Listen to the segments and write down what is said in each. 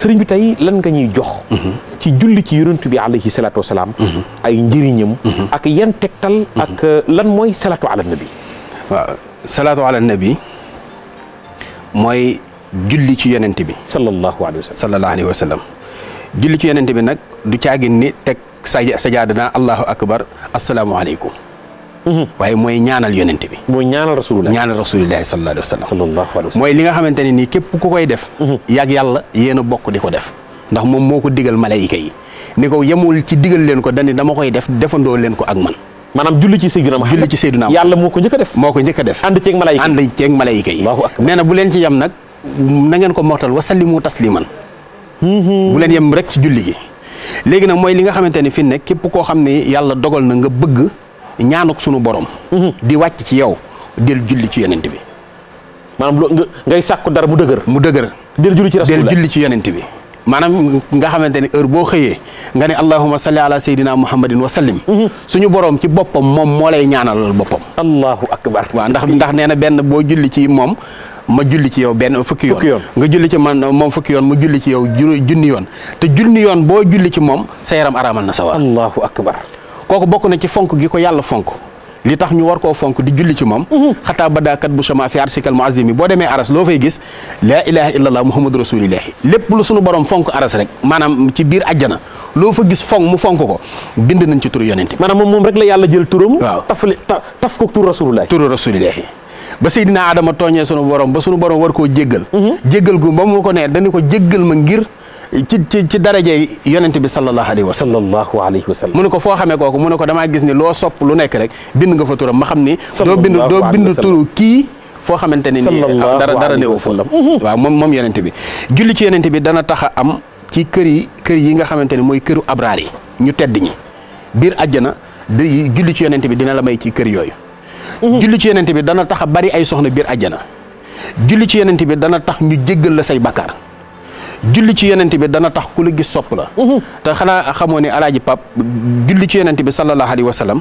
sëriñ bi tey lan nga ñuy jox ci julli ci yonent bi alayhi salaatu wasalaam ay njëriñam ak yan tegtal ak lan mooy salaatu ala nabi. waaw salaatu ala nabi mooy julli ci yonent bi sallallahu alayhi wa sallam. julli ci yonent bi nag du caagin ni teg sajaada naa allahu akbar asalaamualeykum. waaye mooy ñaanal yonent bi. mooy ñaanal rasulullah. ñaanal rasulullah sallallahu alayhi wa sallam. sallallahu alayhi wa sallam. mooy li nga xamante ne nii képp ku koy def. yàgg yàlla yéen a bokk di ko def. ndax moom moo ko digal malayka yi ni ko yemul ci digal leen ko dani dama koy def defandoo leen ko ak man. maanaam julli ci Seydina Muhammad. julli ci Seydina yàlla moo ko njëkk a def. moo ko njëkk a def. ànd ceeg malayka yi ànd ceeg malayka yi. nee na bu leen ci yem nag na ngeen ko mortal wa sallimu tasliman. bu leen yem rek ci julli gi. léegi nag mooy li nga xamante ne fi ne képp koo xam ne yàlla dogal na nga bëgg ñaanuk sunu borom. di wàcc ci yow del julli ci yonent bi. maanaam loo ngay sàkku dara mu dëgër. mu dëgër. del julli ci rasulullah del julli ci yonent bi. maanaam nga xamante ne heure boo xëyee nga ne allahumma salli ala sayyidina muhammadin wa sallim. suñu borom ci boppam moom moo lay ñaanalal boppam. allahu akbar. waaw ndax nee na benn boo julli ci moom ma julli ci yow benn fukki yoon. nga julli ci man moom fukki yoon mu julli ci yow junni yoon te junni yoon boo julli ci moom sa yaram araamal na sa war. allahu akbar. kooku bokk na ci fonk gi ko yàlla fonk li tax ñu war koo fonk di julli ci moom. xataa badaakat bu sama fi arsikal muazimi boo demee aras loo fay gis laa ilaha illallah muhammadu rasulillahi lépp lu sunu borom fonk aras rek maanaam ci biir àjjana loo fa gis fonk mu fonk ko bind nañ ci turu yonent bi. maanaam moom rek la yàlla jël turam. waaw taf ko turu rasulillahi. turu rasulillahi ba Seydina Adama tooñee sunu borom ba sunu borom war koo jéggal. jéggal gu ba mu ko nee dañu ko jéggal ma ngir. ci daraje yonent bi sallallahu alayhi wa sallam. sallallahu alayhi wa sallam. mu ne ko foo xamee kooku mu ne ko damaa gis ni loo sopp lu nekk rek bind nga fa turam ma xam ni. doo bind turu kii foo xamante ne nii dara newu fa. waaw moom yonent bi. julli ci yonent bi dana tax a am ci kër yi nga xamante ne mooy këru abraar yi ñu tedd ñi biir àjjana di julli ci yonent bi dina la may ci kër yooyu. julli ci yonent bi dana tax a bari ay soxna biir àjjana. julli ci yonent bi dana tax ñu jéggal la say bakkaar. julli ci yonent bi dana tax ku la gis sopp la. te xanaa xamoo ne alaaji pap julli ci yonent bi sallallahu alayhi wa sallam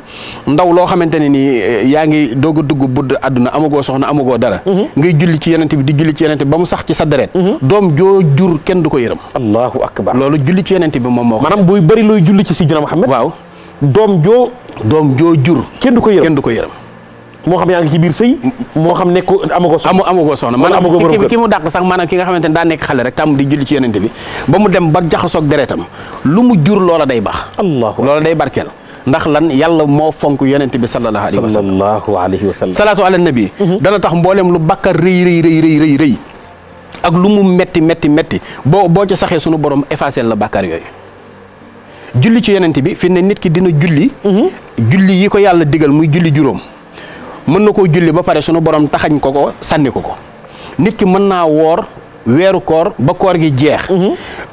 ndaw loo xamante ne nii yaa ngi doog a dugg budd àdduna amagoo soxna amagoo dara. ngay julli ci yonent bi di julli ci yonent bi ba mu sax ci sa deret. doom joo jur kenn du ko yërëm. allahu akbar. loolu julli ci yonent bi moom moo ko. maanaam buy bëri looy julli ci Sidina Muhammad. waaw doom joo jur. kenn du ko yërëm kenn du ko yërëm. moo xam yaa ngi ci biir sëy moo xam nekk amagoo soxna amagoo soxna maanaam ki mu dàq sax maanaam ki nga xamante ne daa nekk xale rek tàmm di julli ci yonente bi ba mu dem ba jaxasoog deretam lu mu jur loola day baax. loola day barkeel ndax lan yàlla moo fonk yonente bi sallallahu alayhi wa sallam. salaatu ala nabi dana tax mboolem lu bakkar rëy ak lu mu metti boo ca saxee sunu borom effacé la bakkar yooyu. julli ci yonente bi fi ne nit ki dina julli yi ko yàlla digal muy julli juróom mën na koo julli ba pare sunu borom taxañ ko sànni ko nit ki mën naa woor weeru koor ba koor gi jeex.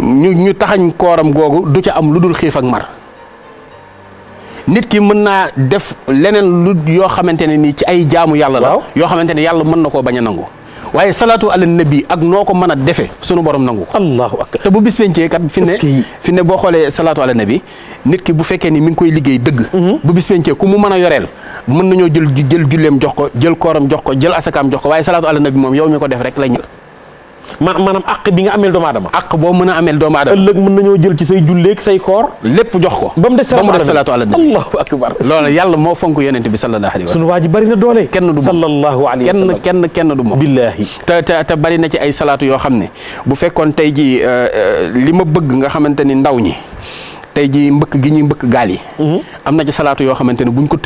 ñu taxañ kooram googu du ca am lu dul xiif ak mar. nit ki mën naa def leneen lu yoo xamante ne nii ci ay jaamu yàlla la. yoo xamante ne yàlla mën na koo bañ a nangu. waaye salaatu ala nabi ak noo ko mën a defee sunu borom nangu ko. allahu akbar. te bu bis pencee kat fi ne boo xoolee salaatu ala nabi nit ki bu fekkee ni mi ngi koy liggéey dëgg. bu bis pencee ku mu mën a yoreel mën nañoo jël julleem jox ko jël kooram jox ko jël asakaam jox ko waaye salaatu ala nabi moom yow mi ko def rek la ñu. maanaam àq bi nga ameel doomu aadama. àq boo mën a ameel doomu aadama. ëllëg mën nañoo jël ci say julleeg say koor. lépp jox ko. ba mu des salaatu ala nabi. allahu akbar. loolu yàlla moo fonk yonent bi sallallahu alayhi wa sallam. sunu waa ji bari na doole. kenn du moom sallallahu alayhi wa sallam. kenn du moom. billaahi. te bari na ci ay salaatu yoo xam ne bu fekkoon tey ji li ma bëgg nga xamante ni ndaw ñi tey ji mbëkk gi ñuy mbëkk gaal yi. am na ci salaatu yoo xamante ne buñ ko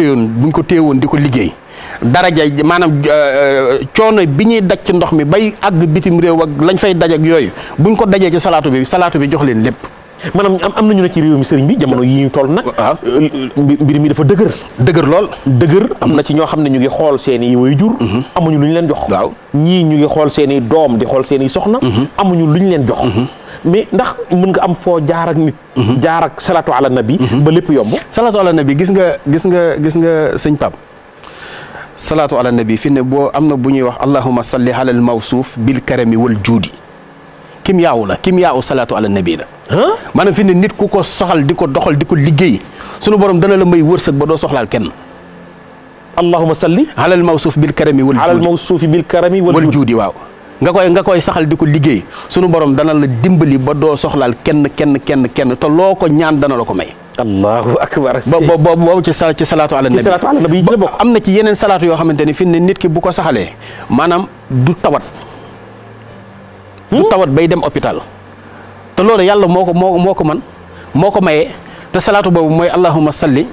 téyewoon di ko liggéey. daraja maanaam coono bi ñuy daj ci ndox mi bay àgg bitim réew ak lañ fay daj ak yooyu buñ ko dajee ci salaatu bi jox leen lépp. maanaam am nañu ne ci réew mi sëriñ bi jamono yi ñu toll nag. waaw mbir mi dafa dëgër lool. am na ci ñoo xam ne ñu ngi xool seen i waajur. amuñu lu ñu leen jox. waaw ñii ñu ngi xool seen i doom di xool seen i soxna. amuñu lu ñu leen jox. mais ndax mën nga am foo jaar ak nit. jaar ak salaatu ala nabi. ba lépp yomb. salaatu ala nabi gis nga sëñ Pape. salaatu ala nabi fi ne boo am na bu ñuy wax allahumma salli ala al mawsuuf bil karami wal juudi kim yaawu salaatu ala nabi la. maanaam fi ne nit ku ko soxal di ko doxal di ko liggéey sunu borom dana la may wërsëg ba doo soxlaal kenn. allahumma salli ala al mawsuuf bil karami wal juudi ala al mawsuuf bil karami wal juudi waaw. nga koy saxal di ko liggéey sunu borom dana la dimbali ba doo soxlaal kenn te loo ko ñaan dana la ko may. allahu akbar. boobu ci salaatu ala nabi. ci salaatu ala nabi ci la bokk. am na ci yeneen salaatu yoo xamante ni fi ne nit ki bu ko saxalee maanaam du tawat. du tawat bay dem hôpital. te loolu yàlla moo ko maye te salaatu boobu mooy allahumma salli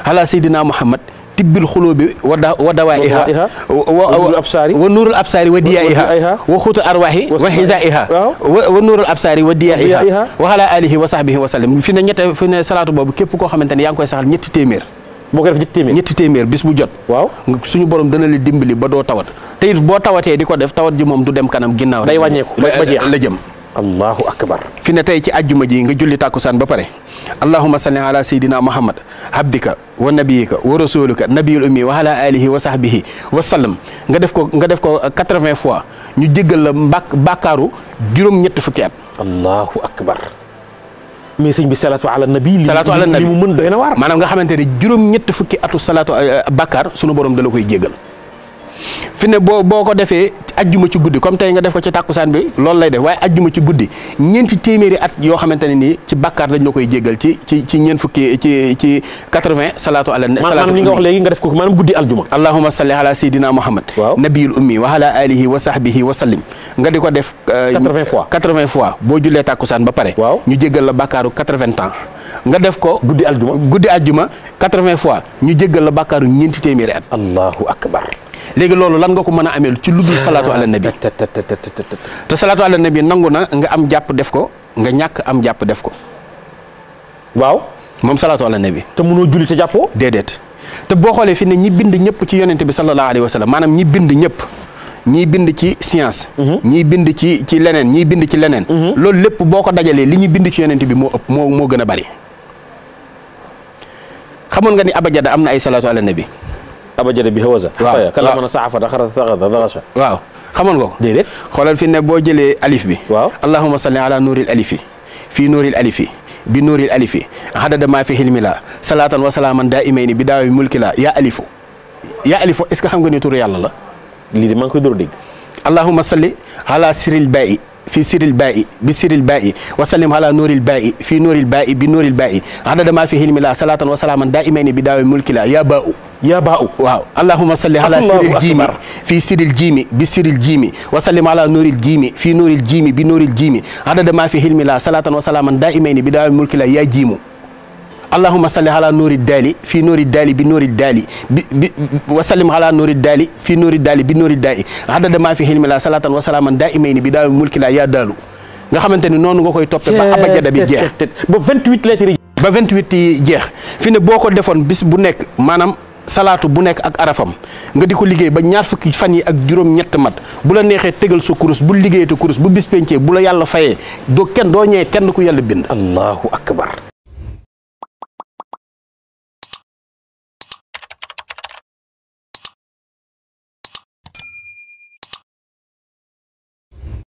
ala sayyidina muhammad tibbil xulubi wa dawaiha wa nuurul absaari wa diyaiha wa xuutul arwaahi wa xisaiha wa nuurul absaari wa diyaiha wa ala alihi wa sahbihi wa sallam fi ne salaatu boobu képp koo xamante ne yaa ngi koy saxal ñetti téeméer boo ko def ñetti téeméer bis bu jot. waaw suñu borom dana la dimbali ba doo tawat te it boo tawatee di ko def tawat ji moom du dem kanam ginnaaw day wàññeeku ba jeex la jëm. allahu akbar. fi ne tey ci àjjuma ji nga julli tàkkusaan ba pare allahumma salli ala sayyidina muhammad abdika wa nabiyika wa rasulika nabiyul ummi wa ala alihi wa sahbihi wa sallam nga def ko 80 fois ñu jéggal la bàkkaaru juróom-ñett fukki at. allahu akbar. mais sëñ bi salaatu ala nabi. salaatu ala nabi li mu mën doy na waar. maanaam nga xamante ne juróom-ñett fukki atu salaatu bàkkaar sunu borom da la koy jéggal. fi ne boo ko defee ajjuma ci guddi comme tey nga def ko ci tàkkusaan bi loolu lay def waaye ajjuma ci guddi ñeenti téeméeri at yoo xamante ne nii ci bàkkaar dañ la koy jéggal ci ñeent fukki ci 80 salaatu ala nabi. maanaam li nga wax léegi nga def ko maanaam guddi aljuma. allahumma salli ala sayyidina muhammad. waaw nabiyul ummi wa ala alihi wa sahbihi wa sallim nga di ko def. 80 fois boo jullee tàkkusaan ba pare. waaw ñu jéggal la bàkkaaru 80 ans. nga def ko guddi aljuma 80 fois ñu jéggal la bàkkaaru ñeenti téeméeri at. allahu akbar. léegi loolu lan nga ko mën a ameel ci lu dul salaatu ala nabi te salaatu ala nabi nangu na nga am jàpp def ko nga ñàkk am jàpp def ko. waaw moom salaatu ala nabi. te mënoo julli te jàppoo. déedéet te boo xoolee fi ne ñi bind ñëpp ci yonente bi sallallahu alayhi wa sallam maanaam ñi bind ñëpp ñii bind ci science. ñii bind ci leneen ñii bind ci leneen. loolu lépp boo ko dajalee li ñuy bind ci yonente bi moo ëpp moo gën a bari. xamoon nga ni abajada am na ay salaatu ala nabi. abajada bi hawaza. waaw kala mën a saafa daxara. waaw xamoon nga ko. déedéet xoolal fi ne boo jëlee alif bi. waaw allahumma salli ala nuuril alifi fii nuuril alifi bi nuuril alifi hadada maa fi hilmi la salaatan wa salaaman daa imayni bi daawi mulki la yaa alifu est-ce que xam nga ni turu yàlla la. lii de maa ngi koy door a dégg. allahumma salli ala siril baa'i fi siril baa'i bi siril baa'i wa sallim ala nuuril baa'i fi nuuril baa'i bi nuuril baa'i hadada maa fi hilmi la salaatan wa salaaman daa imayni bi daawi mulki la yaa baa'u waaw allahumma salli ala siril jiimi fii siril jiimi bi siril jiimi wa sallim ala nuuril jiimi fii nuuril jiimi bi nuuril jiimi adada maa fi hilmi la salatan wa salaman daimayni bi daawi mulki la yaa jiimu allahumma salli ala nuuri daali fii nuuri daali bi nuuri daali bi wa sallim ala nuuri daali fii nuuri daali bi nuuri daali adada maa fi hilmi la salatan wa salaman daimayni bi daawi mulki la yaa daalu nga xamante ni noonu nga koy toppee ba abajada bi jeex ba 28 lettres ba 28 yi jeex fi ne boo ko defoon bis bu nekk maanaam salaatu bu nekk ak arafam nga di ko liggéey ba ñaar fukki fan yi ak juróom-ñett mat bu la neexee tegal sa kurus bu liggéeyate kurus bu bis pencee bu la yàlla fayee doo ñëwee kenn ku yàlla bind. allahu akbar.